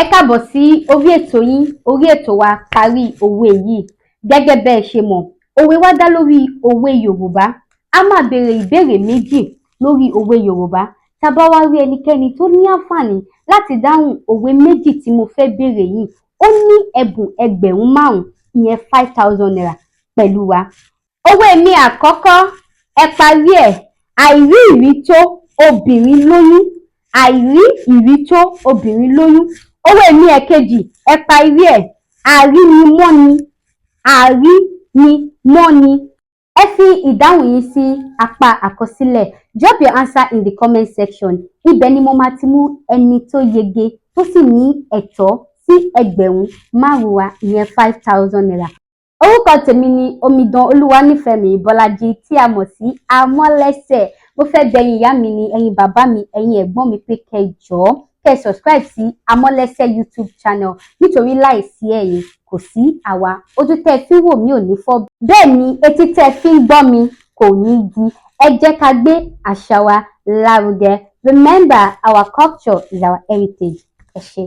Ẹ káàbọ̀ sí orí ètò yín, orí ètò wa, Parí Òwe Yìí. Gẹ́gẹ́ bẹ́ ẹ ṣe mọ̀, òwe wa dá lórí òwe Yorùbá. A máa béèrè ìbéèrè méjì lórí òwe Yorùbá. Tá a bá wá rí ẹnikẹ́ni tó ní àǹfààní láti dáhùn òwe méjì tí mo fẹ́ béèrè yìí, ó ní ẹ̀bùn 5,000, ìyẹn ₦5,000 pẹ̀lú wa. Òwe mi àkọ́kọ́, ẹ parí ẹ̀: àìrí ìrí tó obìnrin lóyún, àìrí ìrí tó obìnrin lóyún. Òwe mi ẹ̀kejì, ẹ parí ẹ̀: àrínimọ́ni, àrínimọ́ni. Ẹ fi ìdáhùn yín sí apá àkọsílẹ̀. Drop your answer in the comment section. Ibẹ̀ ni mo máa ti mú ẹni tó yege tó sì ní ẹ̀tọ́ sí 5,000 wa, ìyẹn ₦5,000. Orúkọ tèmi ni Omidan Olúwanífẹ̀mí Bọ́lájí, tí a mọ̀ sí Amọ́lẹ́sẹ̀. Mo fẹ́ bẹ̀ ẹ̀yin ìyá mi ni, ẹ̀yin bàbá mi, ẹ̀yin ẹ̀gbọ́n mi pé kẹ́ ẹ jọ̀ọ́, kẹ́ ẹ subscribe sí Amọ́lẹ́sẹ̀ YouTube channel, nítorí láìsí ẹ̀yin, kò sí àwa. Ojú tẹ́ ẹ fi ń wò mí ò ní fọ́, bẹ́ẹ̀ ni etí tẹ́ ẹ fi ń gbọ́ mi kò ní di. Ẹ jẹ́ ká gbé àṣà wa lárugẹ. Remember, our culture is our heritage. Ẹ ṣé.